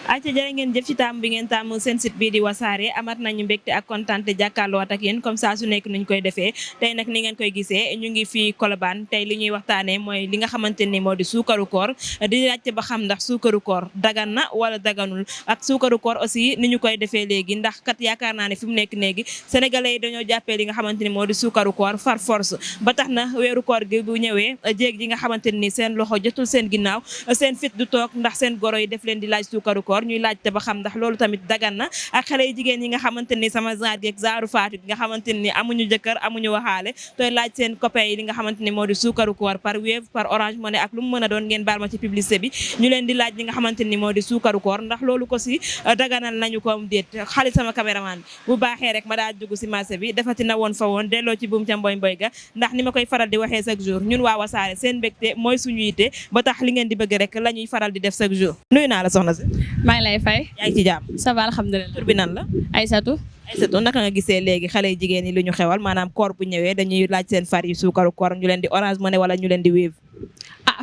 acca jërë ngeen jëf ci taamu bi ngeen taamu seen site bii di wasaare amat nañu mbégte ak kontante jàkkaarloo ak yéen comme ça su nekk nuñ koy defee tey nag ni ngeen koy gisee ñu ngi fii Colobane tey li ñuy waxtaanee mooy li nga xamante ni moo di suukaru koor di laajte ba xam ndax suukaru koor dagan na wala daganul ak suukaru koor aussi ni ñu koy defee léegi ndax kat yaakaar naa ne fi mu nekk léegi sénégalais yi dañoo jàppee li nga xamante ni moo di suukaru koor far force ba tax na weeru koor gi bu ñëwee jéeg ji nga xamante ni seen loxo jotul seen ginnaaw seen fit du toog ndax seen goro yi def leen di laaj suukaru koor ñuy laajte ba xam ndax loolu tamit dagan na ak xale yi jigéen yi nga xamante ni sama genre geeg zaaru faatu nga xamante ni amuñu jëkkër amuñu waxaale tooy laaj seen copain yi li nga xamante ni moo di suukaru koor par Wave par Orange Money ak lu mu mën a doon ngeen baal ma ci publicité bi ñu leen di laaj li nga xamante ni moo di suukaru koor ndax loolu ko si daganal nañu ko déet xaalis sama caméraman bu baaxee rek ma daa dugg si marché bi defati na woon fa woon delloo ci buum ca mboy mboy ga ndax ni ma koy faral di waxee chaque jour ñun waa Wassare seen mbégte mooy suñu yite ba tax li ngeen di bëgg rek la ñuy faral di def chaque jour nuyu naa la soxna si maa ngi lay fay. yaa ngi ci jàmm ça va alhamdulilah. tur bi nan la Aïssatou. Aïssatou naka nga gisee léegi xale yi jigéen ñi lu ñu xewal maanaam koor bu ñëwee dañuy laaj seen far yi suukaru koor ñu leen di Orange Money wala ñu leen di Wave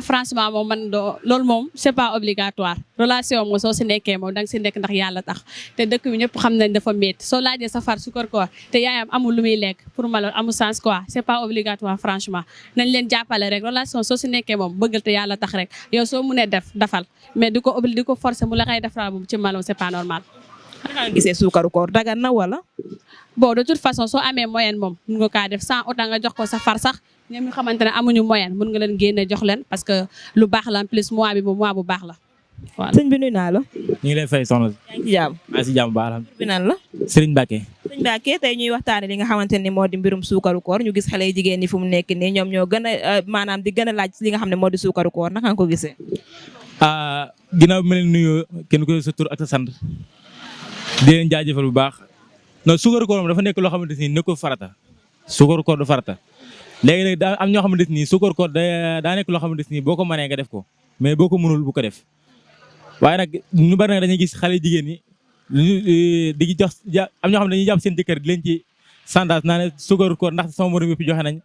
Franchement moom man loolu moom c'est pas obligatoire relation moom soo si nekkee moom danga si nekk ndax yàlla tax te dëkk bi ñëpp xam nañ dafa métti soo laajee sa far suukar koor te yaayam amul lu muy lekk pour ma loolu amul sens quoi c'est pas obligatoire franchement nañ leen jàppale rek relation soo si nekkee moom bëggal te yàlla tax rek yow soo mënee dafal mais di ko forcer mu la koy defal moom ci malom c'est pas normal. naka nga gisee suukaru koor dagan na wala bon de toute façon soo amee moyenne moom mun nga kaa def sans autant nga jox ko sa far sax ñoom ñu xamante ne amuñu moyenne mun nga leen génne jox leen parce que lu baax la en plus mois bi moom mois bu baax la waaw. sëñ bi nuyu naa la. ñu ngi lay fay soxna si. yaa ngi ci jàmm. maa ngi si jàmm baax bi nan la. Serigne Mbacke. sëñ Mbacke tey ñuy waxtaane li nga xamante ni moo di mbirum suukaru koor ñu gis xale yi jigéen ñi fu mu nekk nii ñoom ñoo gën a maanaam di gën a laaj li nga xam ne moo di suukaru koor naka nga ko gisee. ginnaaw bi ma leen nuyoo kenn ko sa tur ak sa sant di leen jaajëfal bu baax non suukaru koor moom dafa nekk loo xamante ni nekkul farata suukaru koor du farata léegi nag daa am ñoo xamante ni suukaru koor daa nekk loo xamante ni boo ko mënee nga def ko mais boo ko mënul bu ko def waaye nag ñu bari nag dañuy gis xale jigéen ñi di jox am ñoo xam ne dañuy jàpp seen jëkkër di leen ci sandaas naa ne suukaru koor ndax sama morom yëpp joxe nañ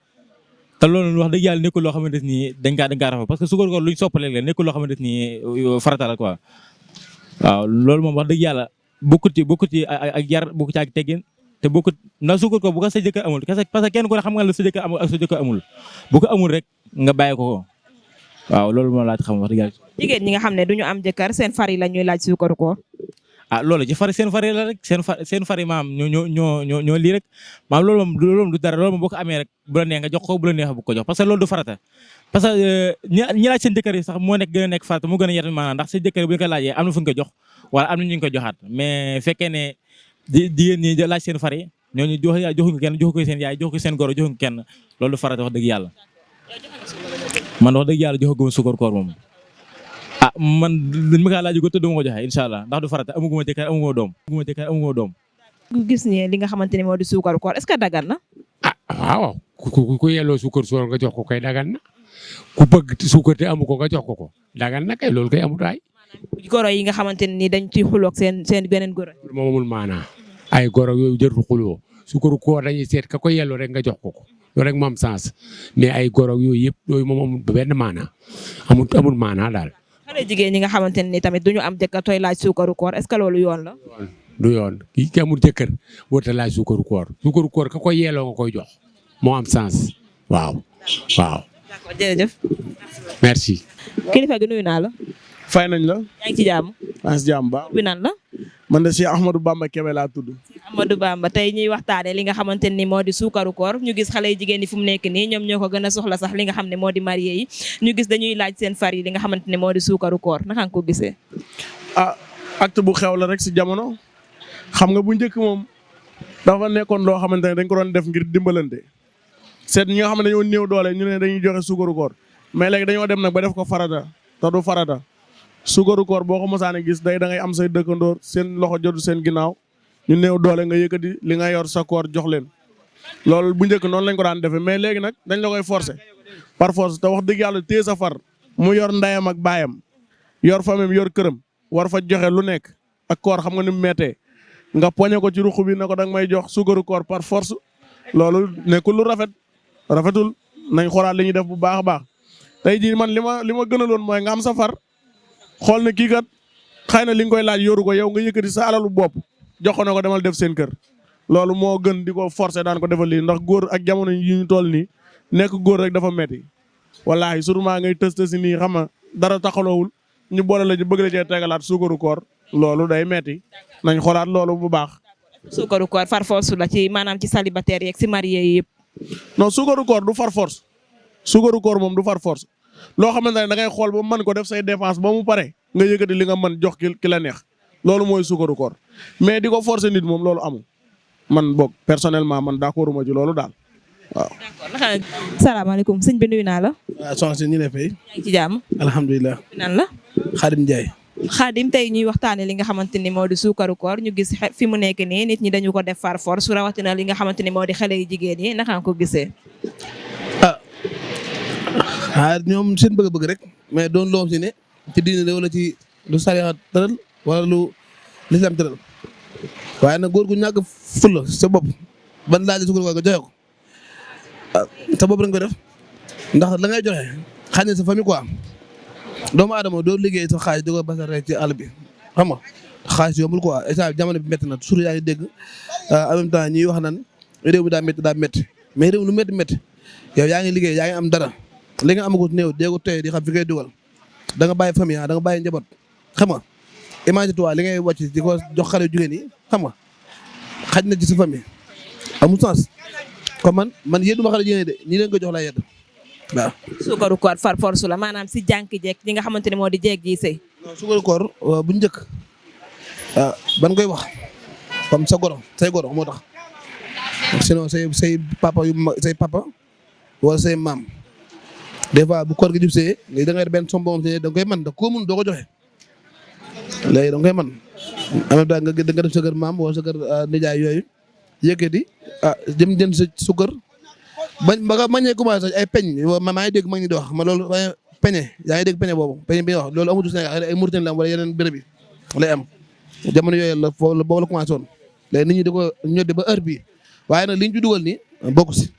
te loolu wax dëgg yàlla nekkul loo xamante ni dañ kaa rafet parce que suukaru koor luñ soppaleeg la nekkul loo xamante ni farata la quoi waaw loolu moom wax dëgg yàlla bokkut ci ak yar bokkut ci ak teggin te bokkut na suukaru koor bu ko sa jëkkër amul parce que kenn ko ne xam nga la sa jëkkër amul ak sa jëkkër amul bu ko amul rek nga bàyyi ko waaw loolu moom laa ci xam wax dëgg yàlla. jigéen ñi nga xam ne duñu am jëkkër seen far yi la ñuy laaj suukaru koor. loolu ci seen fari la rek seen fari maam ñoo lii rek maam loolu moom du dara loolu moom boo ko amee rek bu la neex nga jox ko bu la neex bu ko jox parce que loolu du farata parce que ñi laaj seen jëkkër yi sax moo nekk gën a nekk farata moo gën a yet maanaam ndax seen jëkkër bu ñu ko laajee am na fu ñu ko jox wala am na ñu ko joxaat mais fekkee ne jigéen ñi laaj seen fari ñooñu joxuñu kenn joxu ko seen yaay joxu ko seen goro joxuñu kenn loolu du farata wax dëgg yàlla man wax dëgg yàlla joxaguma suukar koor moom man dañ ma kaa laaj ko te duma ko joxe incha allah ndax du farata amuguma jëkkër amuguma doom gis ne li nga xamante ni moo di suukaru koor est-ce que dagan na waaw ku yelloo suukar soor nga jox ko kay dagan na ku bëgg suukar te amu ko nga jox ko dagan na kay loolu kay amut ay goro yi nga xamante ni dañ ciy xuloog seen beneen goro moom amul maanaa ay goro yooyu jërtu xuloo suukaru koor dañuy seet ka ko yelloo rek nga jox ko loolu rek moom sens mais ay goro yooyu yëpp yooyu moom amul benn maanaa amul maanaa daal xale jigéen ñi nga xamante ni tamit duñu am jëkkër tooy laaj suukaru koor est-ce que loolu yoon la du yoon ki amul jëkkër warta laaj suukaru koor ka koy yelloo nga koy jox moo am sens waaw d'accord jërëjëf merci kilifa gi nuyu naa la fay nañ la yaa ngi ci jàmm maa ngi si jàmm baax bi nan la man de Cheikh Ahmadou Bamba Kébé laa tudd Amadou Bamba tey ñuy waxtaane li nga xamante ni moo di suukaru koor ñu gis xale yi jigéen ñi fu mu nekk nii ñoom ñoo ko gën a soxla sax li nga xam ne moo di marié yi ñu gis dañuy laaj seen far yi li nga xamante ne moo di suukaru koor naka nga ko gisee acte bu xew la rek si jamono xam nga bu njëkk moom dafa nekkoon loo xamante ne dañ ko doon def ngir dimbalante seet ñi nga xam ne dañoo néew doole ñu ne dañuy joxe suukaru koor mais léegi dañoo dem nag ba def ko farata te du farata suukaru koor boo ko mosaane gis da ngay am say dëkkandoor seen loxo jotu seen ginnaaw ñu néew doole nga yëkkati li nga yor sa koor jox leen loolu bu njëkk noonu lañ ko daan defee mais léegi nag dañ la koy forcer par force te wax dëgg yàlla téye sa far mu yor ndeyam ak baayam yor famem yor këram war fa joxe lu nekk ak koor xam nga ni mu méttee nga poñe ko ci ruq bi ne ko danga may jox suukaru koor par force loolu nekkul lu rafetul nañ xoolaat li ñuy def bu baax a baax tey jii man li ma gënaloon mooy nga am sa far xool ne kii kat xëy na li nga koy laaj yoru ko yow nga yëkkati sa alalu bopp jox ko ne ko demal def seen kër loolu moo gën di ko forcer daan ko defal lii ndax góor ak jamono yi ñu toll nii nekk góor rek dafa metti wallaahi surtout ngay tës si nii xam nga dara taxaloowul ñu boole la ci bëgg la cee tegalaat suukaru koor loolu day metti nañ xoolaat loolu bu baax. suukaru koor far force la ci maanaam ci célibataire yeeg si marié yi yëpp. non suukaru koor du far force suukaru koor moom du far force loo xamante ne da ngay xool ba mën ko def say dépense ba mu pare nga yëkkati li nga mën jox ki la neex loolu mooy suukaru koor mais di ko forcer nit moom loolu amul man boog personnellement man d'accorduma ci loolu daal waaw. d'accord salaamaaleykum sëñ bi nuyu naa la. waaw soxna si ñu ne fay. yaa ngi ci jàmm. alhamdulilah. nan la. Xaadim Ndiaye. Xaadim tey ñuy waxtaane li nga xamante ni moo di suukaru koor ñu gis fi mu nekk nii nit ñi dañu ko def far force su rawatina li nga xamante ni moo di xale yu jigéen yi naka nga ko gisee. ñoom seen bëgg-bëgg rek mais doon loo si ne ci diine la wala ci lu sariya tëral wala lu lislam tëral waaye nag góor gu ñàkk fulla sa bopp ban laaj suukaru koor nga joxe ko sa bopp rek nga ko def ndax la ngay joxe xañ na sa famille quoi doomu aadama doo liggéey sa xaalis di ko basaree ci àll bi xam nga xaalis yombul quoi état jamono bi métti na surtout yaa ngi dégg en même temps ñuy wax naan réew mi daa métti mais réew lu métti yow yaa ngi liggéey yaa ngi am dara li nga amagut néew dee ko tey di xam fi ngay dugal da nga bàyyi famille da nga bàyyi njaboot xam nga imagine toi li ngay wàcc di ko jox xale yu jigéen yi xam nga xaj na ci sa famille amul sens comme man yéenuma xale jigéen de ñi leen ko jox laa yedd waaw. suukaru koor far force la maanaam si jànki jeeg ñi nga xamante ne moo di jeeg ji sëy. suukaru koor bu njëkk ban koy wax comme sa goro say goro moo tax sinon say papa say papa wala say maam des fois bu koor gi jub see léegi da ngay def benn sombo moom da nga koy mën da koo mun doo ko joxe léegi da nga koy mën en même temps nga def sa kër maam wala sa kër nijaay yooyu yëkkati jëm jënd sa sukkar bañ ba nga mañee commencé ay peñ maa ngi dégg mag ñi di wax ma loolu peñe yaa ngi dégg peñe boobu peñe bi wax loolu amatu Sénégal ay Mauritanie la am wala yeneen béréb yi lay am jamono yooyu la foofu boobu la commencé woon léegi nit ñi di ko ñoddi ba heure bii waaye nag liñ ci dugal nii bokku si